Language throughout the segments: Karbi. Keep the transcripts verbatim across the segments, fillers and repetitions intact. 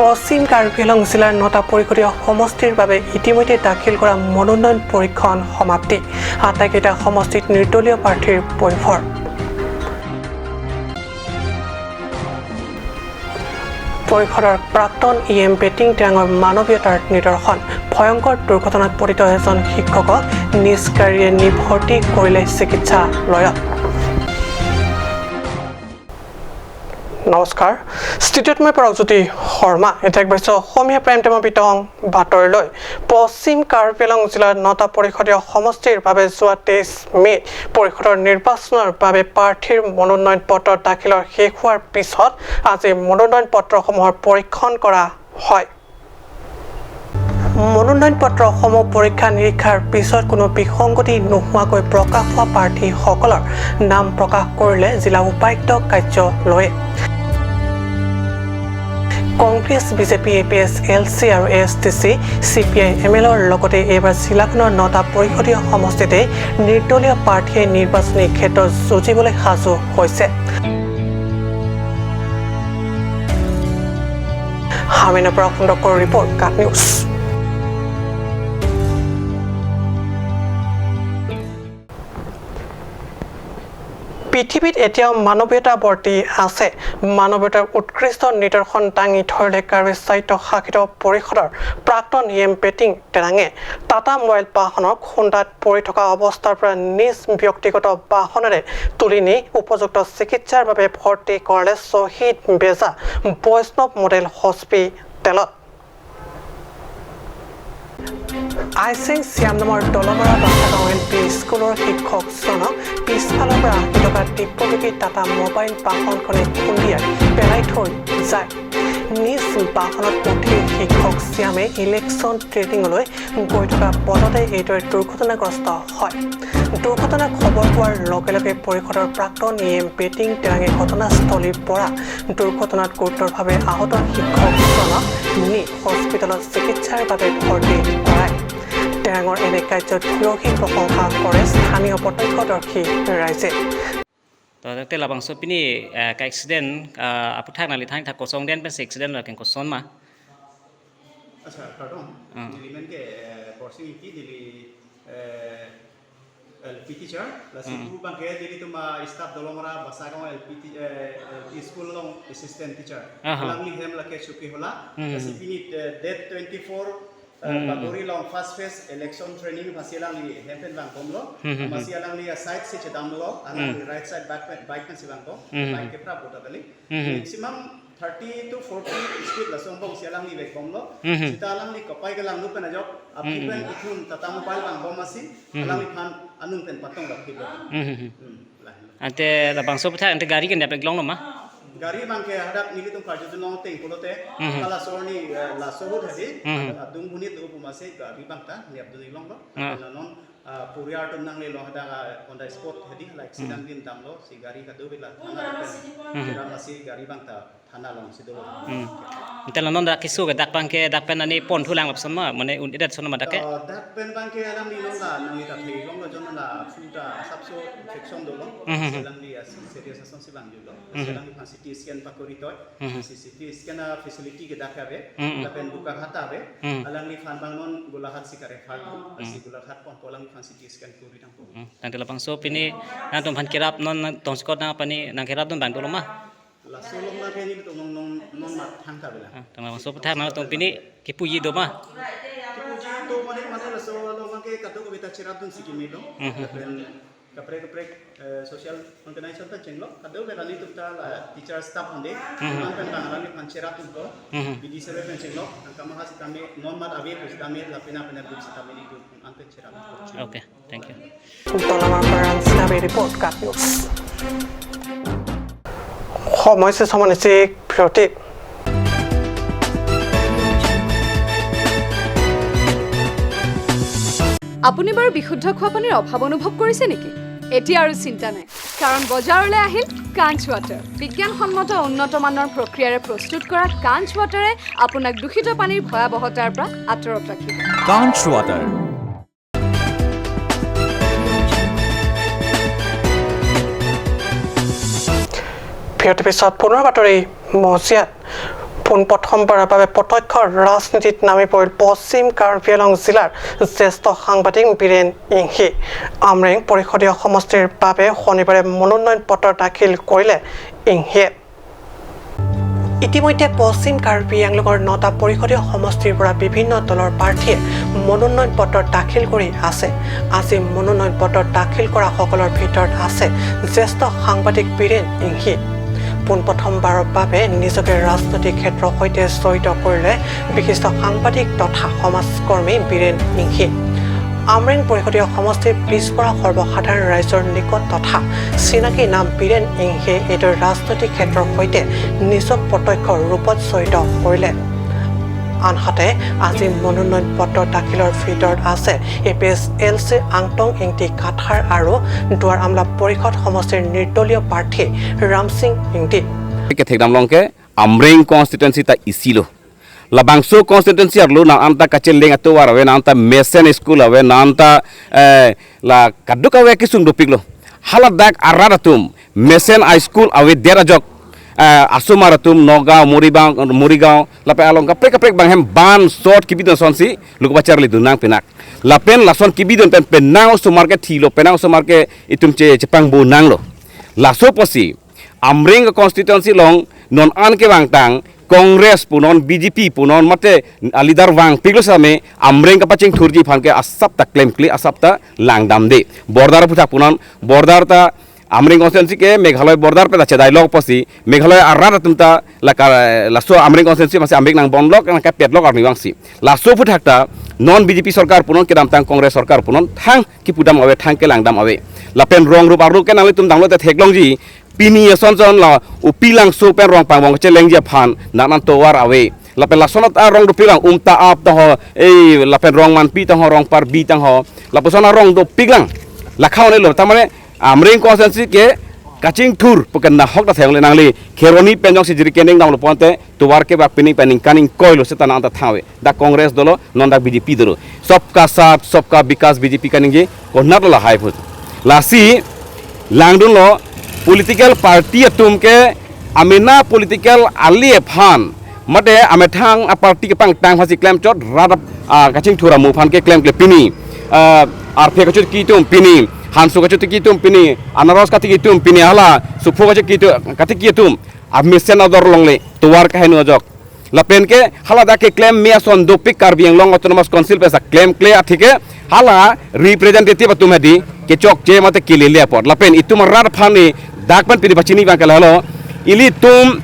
পশ্চিম কাৰ্বি আংলং জিলাৰ নটা পৰিষদীয় সমষ্টিৰ বাবে ইতিমধ্যে দাখিল কৰা মনোনয়ন পৰীক্ষণ সমাপ্তি। আটাইকেইটা সমষ্টিত নিৰ্দলীয় প্ৰাৰ্থীৰ পয়োভৰ। পৰিষদৰ প্ৰাক্তন ই এম বেটিং তেৰাঙৰ মানৱীয়তাৰ নিদৰ্শন। ভয়ংকৰ দুৰ্ঘটনাত পতিত এজন শিক্ষকক নিজ গাড়ীয়ে নি ভৰ্তি কৰিলে চিকিৎসালয়ত। নমস্কাৰ, ষ্টুডিঅ'ত মই পৰাগজ্যোতি শৰ্মা। এতিয়া আগবাঢ়িছো অসমীয়া প্ৰাইম টাইমৰ বিতং বাতৰিলৈ। পশ্চিম কাৰ্বি আংলং জিলাৰ নটা পৰিষদীয় সমষ্টিৰ বাবে যোৱা তেইছ মে'ত পৰিষদৰ নিৰ্বাচনৰ বাবে প্ৰাৰ্থীৰ মনোনয়ন পত্ৰ দাখিলৰ শেষ হোৱাৰ পিছত আজি মনোনয়ন পত্ৰসমূহৰ পৰীক্ষণ কৰা হয়। মনোনয়ন পত্ৰসমূহ পৰীক্ষা নিৰীক্ষাৰ পিছত কোনো বিসংগতি নোহোৱাকৈ প্ৰকাশ হোৱা প্ৰাৰ্থীসকলৰ নাম প্ৰকাশ কৰিলে জিলা উপায়ুক্ত কাৰ্যালয়ে। Congress, BJP, A P S, L C আৰু A S T C, C P I M এলৰ লগতে এইবাৰ জিলাখনৰ নটা পৰিষদীয় সমষ্টিতে নিৰ্দলীয় প্ৰাৰ্থীয়ে নিৰ্বাচনী ক্ষেত্ৰত যুঁজিবলৈ সাজু হৈছে। হামিনৰ পৰা খণ্ডকৰ ৰিপৰ্ট, কাট নিউজ। পৃথিৱীত এতিয়াও মানৱীয়তা বৰ্তি আছে। মানৱীয়তাৰ উৎকৃষ্ট নিদৰ্শন দাঙি ধৰিলে কাৰ্বি স্বায়ত্তশাসিত পৰিষদৰ প্ৰাক্তন ই এম বেটিং তেৰাঙে। টাটা মবাইল বাহনৰ খুন্দাত পৰি থকা অৱস্থাৰ পৰা নিজ ব্যক্তিগত বাহনেৰে তুলি নি উপযুক্ত চিকিৎসাৰ বাবে ভৰ্তি কৰালে শ্বহীদ বেজা বৈষ্ণৱ মডেল হস্পিটেলত। আইচিং চিয়াম নামৰ দলমৰা বাছাগাঁও এল পি স্কুলৰ শিক্ষকজনক পিছফালৰ পৰা আহি থকা টিপকপি টাটা মবাইল বাহনখনে খুন্দিয়াই পেলাই থৈ যায়। নিজ বাহনত উঠি শিক্ষক চিয়ামে ইলেকশ্যন ট্ৰেইনিঙলৈ গৈ থকা পথতে এইদৰে দুৰ্ঘটনাগ্ৰস্ত হয়। দুৰ্ঘটনা খবৰ পোৱাৰ লগে লগে পৰিষদৰ প্ৰাক্তন ই এম বেটিং তেৰাঙে ঘটনাস্থলীৰ পৰা দুৰ্ঘটনাত গুৰুতৰভাৱে আহত শিক্ষকজনক নি হস্পিটেলত চিকিৎসাৰ বাবে ভৰ্তি কৰায়। তেৰাঙৰ এনে কাৰ্যত ভূয়সী প্ৰশংসা কৰে স্থানীয় প্ৰত্যক্ষদৰ্শী ৰাইজে। To te labangso pini, eh, ka accident, ah, aphuthak nangli thanthak kosong den pensi accident lo keng koson ma? Acha, kardom. Hmm. Neli men ke, eh, Borsing Ingti, neli, eh, L P teacher, lasi Hmm. pu abang ke nelitum, ah, staff Dolomara Basagaon L P te-, eh, L P school along assistant teacher. Aha. Alangli hem lake Chuki Hola. Hmm. Lasi pini, eh, date twenty-four, eh, Hmm. Bagori along first phase election training aphansi alangli hem pen vangbomlo. Hmm, hmm, Amatsi hmm. alangli a side si chedamlo, alangli Hmm. right side bike pen, bike pensi vangbom. Hmm, hmm. Bike ke prap bota kali. Hmm. Maximum thirty to forty speed laso angbong si alangli vekbomlo. Hmm. Seta alangli kapai ke langno pen ajok, aphi Hmm. pen ithum Tata Mobile vangbom amatsi, Hmm. alangliphan anung pen patong dap kiblo. Hmm. Hmm, lahelo. Ante labangso aphuthak ante gari ke nep-ik longlo ma? Gari abang ke hadak nelitum karjudun long teng pulote, Hmm. kala sorni, eh, laso ahut hadi, Hmm. adung bunit do pu amatsi gari abang ta nep dun-ik longlo. Ah. Ante la non Ah, puriar atum nanglelo hadak, ah, on the spot hadi hala accident Hmm. din damlo, si gari kadokave la thana pen Hmm. kira amatsi gari abang ta thana alongsi dolo. Hmm. Ante la non dak keso ke dak abang ke dak pen ani pon thulang lapson ma, mane un-edet son ma dak ke? Ah, dak pen abang ke alangli non la nangli ta thei longlo jon la phu ta asapso infection dolo. Hmm. Si alangli as serious asonsi vangjulo. Hmm. Si alangli aphan C T scan pakori toi. Hmm. Si C T scan a facility ke dak ave. Hmm. Lapen Bokakhat ave. Hmm. Alangliphan abang non Golaghat si ka-refer. Hmm. Si Golaghat pon polang aphan C T scan kori tangpo. Hmm, tangte labangso pini nangtumphan kerap non nang tongsekot nang apani nang kerap dun abang dolo ma? Laso along abang ke nelitum non non non mat thangta bela. Ah, tang labangso aphuthak nangtum pini kipuji do ma? Kipuji do mane mane laso along abang ke kadokave ta cherap dunsi kemelo. Hmm, hmm, hmm. Lapen kaprek kaprek, eh, social organization pen chenglo, kadokave nelitum ta la teacher staff ande, Hmm. non pen bang alangliphan cherap dunpo, Hmm. B D C pen chenglo, nangkama ha sitame non mat ave pu sitame lapen apena group sitame nelitum an pen cherap dunpo. Okay, thank you. Dolomara পৰা ৰাংচি নাবে ৰিপৰ্ট, কাট নিউজ। সময় শেষ, সময় নিশ্চিত বিৰতি। আপুনি বাৰু বিশুদ্ধ খোৱা পানীৰ অভাৱ অনুভৱ কৰিছে নেকি? এতিয়া আৰু চিন্তা নাই, কাৰণ বজাৰলৈ আহিল কাঞ্চ ৱাটাৰ। বিজ্ঞানসন্মত উন্নত মানৰ প্ৰক্ৰিয়াৰে প্ৰস্তুত কৰা কাঞ্চ ৱাটাৰে আপোনাক দূষিত পানীৰ ভয়াৱহতাৰ পৰা আঁতৰত ৰাখিব। কাঞ্চ ৱাটাৰ। বিৰতিৰ পিছত পুনৰ বাতৰি মজিয়াত। পোনপ্ৰথমবাৰৰ বাবে প্ৰত্যক্ষ ৰাজনীতিত নামি পৰিল পশ্চিম কাৰ্বি আংলং জিলাৰ জ্যেষ্ঠ সাংবাদিক বীৰেণ ইংহি। আমৰেং পৰিষদীয় সমষ্টিৰ বাবে শনিবাৰে মনোনয়ন পত্ৰ দাখিল কৰিলে ইংহিয়ে। ইতিমধ্যে পশ্চিম কাৰ্বি আংলঙৰ নটা পৰিষদীয় সমষ্টিৰ পৰা বিভিন্ন দলৰ প্ৰাৰ্থীয়ে মনোনয়ন পত্ৰ দাখিল কৰি আছে। আজি মনোনয়ন পত্ৰ দাখিল কৰাসকলৰ ভিতৰত আছে জ্যেষ্ঠ সাংবাদিক বীৰেণ ইংহি। পোনপ্ৰথমবাৰৰ বাবে নিজকে ৰাজনৈতিক ক্ষেত্ৰৰ সৈতে জড়িত কৰিলে বিশিষ্ট সাংবাদিক তথা সমাজকৰ্মী বীৰেণ ইংহি। আমৰেং পৰিষদীয় সমষ্টিৰ পিছপৰা সৰ্বসাধাৰণ ৰাইজৰ নিকট তথা চিনাকি নাম বীৰেণ ইংহিয়ে এইদৰে ৰাজনৈতিক ক্ষেত্ৰৰ সৈতে নিজক প্ৰত্যক্ষ ৰূপত জড়িত কৰিলে। আনহাতে আজি মনোনয়ন পত্ৰ দাখিলৰ ভিতৰত আছে এ পি এইচ এল চিৰ আংটং ইংতি কাথাৰ আৰু দুৱাৰ আমলা পৰিষদ সমষ্টিৰ নিৰ্দলীয় প্ৰাৰ্থী ৰামসিং Ingti. Kethekdam along ke Amreng constituency ta isi lo. Labangso constituency arlo nang anta kacheleng atovar ave, nang anta mesen school ave, nang anta, eh, la kaduk ave kesung dopiklo. Hala dak arat atum mesen a school avedet ajok, eh, asomar atum Nagaon, Morigaon, Morigaon, lapen along kaprek kaprek abang hem ban short kibidun asonsi luku pacharlidun nang pinak. Lapen lason kibidun pen penang osomar ke thilo, penang osomar ke itum che chepangbo nanglo. Laso apotsi Amreng constituency along non an kevangtang Congress punon, B J P punon, mate a leader vangpiklo same Amreng kapachingthurji aphan ke asap ta klemkle, asap ta langdamde. Border aphuthak punon, border ta Amreng constituency ke Meghalaya border pen ta chedailok apotsi Meghalaya arat atum ta laka laso Amreng constituency masi Amreng nang bonlok, nang kapetlok arni vangsi. Laso aphuthak ta non B J P sorkar punon, kedamtang Congress sorkar punon, thang kipudam ave, thang kelangdam ave. Lapen rong rup arlo ke nanglitum damlo te theklongji, pini ason son la Upilangso pen Rongpangbong chelengji aphan nang nan tovar ave. Lapen lasonat arong dopiklang, Umta Ap tangho, eh, lapen Rongmanpi tangho, Rongparbi tangho, lapuson arong dopiklang. Lakha onelo, tamane Amreng constituency ke kachingthur pu ke nahok ta theklongle nangli. Kheroni pen jongsi jiri keneng damlo ponte tovar kevak pining pen ningkan ingkoi lo seta nang anta thang ave. Dak Congress dolo, non dak B J P dolo. Sabka saath, sabka vikas B J P kaningje, konat lo lahai phut. Lasi langdunlo political party atum ke amena political ali aphan, mate amethang a party kepangtang aphansi klemchot, rat ap-, ah, kachingthur amu aphan ke klemkle pini. Ah, arphe kachotiki atum pini, hanso kachotiki atum pini, anaros katiki atum pini, hala supho kachotiki atum, katiki atum, amesen ador longle, tovar kaheno ajok. Lapen ke hala dak keklem me ason dopik Karbi Anglong Autonomous Council pensi klemkle athe ke hala representative atum hadi kechokche mate kelele apot. Lapen itum arat aphan ni dak pen pini pachini abang ke lahelo. Ilitum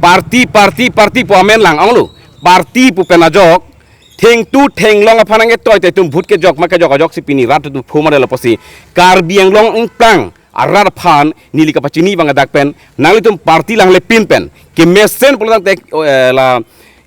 party, party, party pu amen lang-onglo. Party pu pen ajok thengtu thenglong aphan nangketoi te itum vote kejok ma kejok ajoksi pini rat atum phu ma delo apotsi Karbi Anglong ingplang arat aphan neli kapachini abang dak pen, nanglitum party langle pin pen kemesen pulotangte, eh, la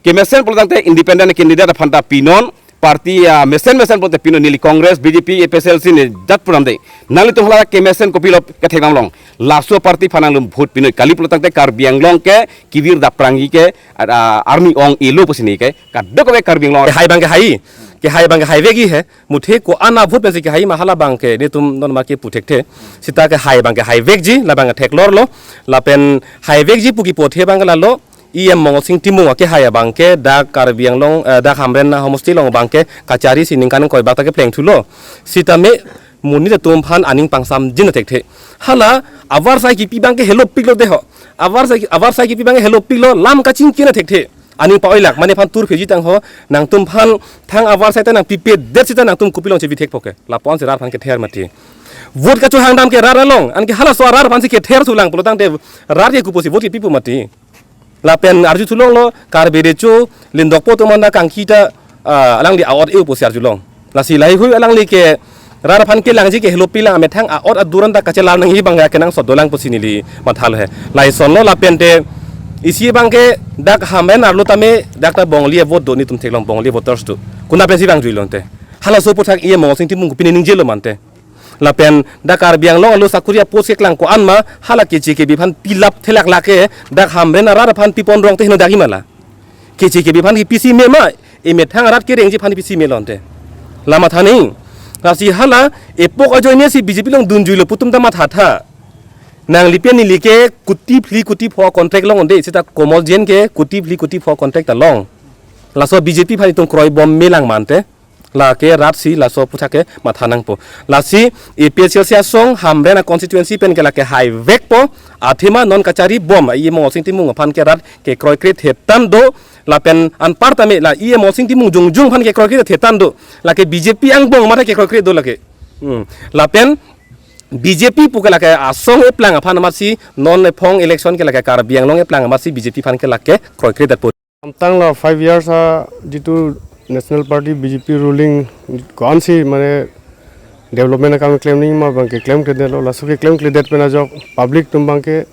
kemesen pulotangte independent candidate aphan ta pinon, party, ah, mesen mesen pulote pinon, neli Congress, B J P, A P H L C ne dat puram de. Nanglitum hala kemesen kopilo kethekdam along, laso party aphan nanglitum vote pinon, kali pulotangte Karbi Anglong ke kevir daprangji ke, ah, arni ong-elo pusi neli ke kadokave Karbi Anglong. Kehai abang ke hai, kehai abang ke haivekji he. Muthe ko-an a vote pensi kehai ma, hala abang ke netum non ma kepu thekthe. Seta kehai abang ke haivekji, labang ke theklorlo. Lapen haivekji pu kipu athe abang ke lalo, E M Mongol Sing Timung akehai abang ke dak Karbi Anglong, eh, dak Hamren ahomosti along abang ke kacharli si ningkan ingkoi bak ta keplengthulo. Sitame monit atum aphan aning pangsamjin thekthe. Hala avarsai kipi abang ke helopiklo deho. Avarsai, avarsai kipi abang ke helopiklo, lam kachingki na thekthe. Aning pa-oilak, mane aphan turpheji tangho, nangtum aphan thang avarsai ta nangpipedet seta nangtum kopilong chebi thekpo ke. Lapu-ansi rat aphan kether mati. Vote kachohangdam ke rat along, anke halaso arat aphansi kether thulang pulotangte rat ke kopusi vote kepipo mati. Lapen arjuthulonglo, Karbi Recho Lindokpo atum anta kangki ta, ah, alangli a-ot e-o pusi arjulong. Lasi laheihui alangli ke rat aphan kelangji ke helopilang, amethang a-ot aduran ta kachelar nangji abang ke kenangsot dolang pusi neli mathalo he. Laisonlo, lapente isi abang ke dak Hamren arlo tame dak ta Bongali a-vote do, netum theklong Bongali voters do. Konat pensi abang juilonte. Halaso aphuthak E M Mongol Sing Timung pine ningjelo mante. Lapen dak Karbi Anglong arlo sakuri a-post keklang ko-an ma, hala Keche Kebi aphan pilap thelaklak ke dak Hamren arat aphan pipon rong te heno dak imala. Keche Kebi aphan kipisi me ma, emethang arat kerengji aphan pisi me lonte. La matha nangji. Lasi hala epok ajoine si B J P along dunjuilo pu atum ta mathatha. Nangli pen neli ke kuti phli kuti pho contract long unde, seta Komol Jain ke kuti phli kuti pho contract ta long. Laso B J P aphan itum kroibom melang mante. Lake rat si laso aputhak ke matha nangpo. Lasi A P H L C asong Hamren a constituency pen ke lake haivekpo. Athema non kacharibom, E M Molsing Timung aphan ke rat kekroikre thetan do. Lapen anparta me la E M Molsing Timung jongjong aphan kekroikre thetan do. Lake B J P angbong mate kekroikre do lake. Hmm. Lapen B J P pu ke lake asong eplang aphan amatsi non ephong election ke lake Karbi Anglong eplang amatsi B J P aphan ke lake kroikre detpo. Samtang la five years a jitu National Party B J P ruling ko-ansi mane development akam klem nangji ma abang ke klemkledetlo, laso keklemkledet pen ajok public atum abang ke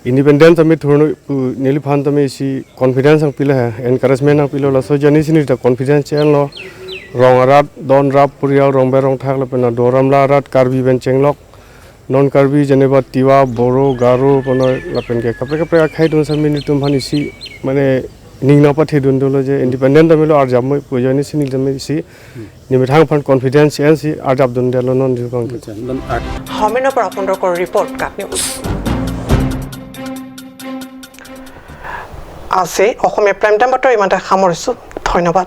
independent tame thurno pu neliphan tame isi confidence nangpilo he, encouragement nangpilo, laso ajoine si neli ta confidence che-enlo. Rong arat, don rap purial, rong berong thak lapen ador amla arat, Karbi pen chenglok, non Karbi jeneba Tiwa, Boro, Garo, kono lapen ke kaprek kaprek akhei atum sami nelitum aphan isi mane ning nangpathedun dolo je independent tame lo arjap moi pu ajoine si neli tame isi nemethang aphan confidence che-ensi arjapdundetlo non abang ke. আচ্ছা, একদম আ- হমেনৰ পৰা আপোনালোকৰ ৰিপৰ্ট কাট নিউজ। আজি Asamiya prime time বাতৰি ইমানতে সামৰিছোঁ। ধন্যবাদ।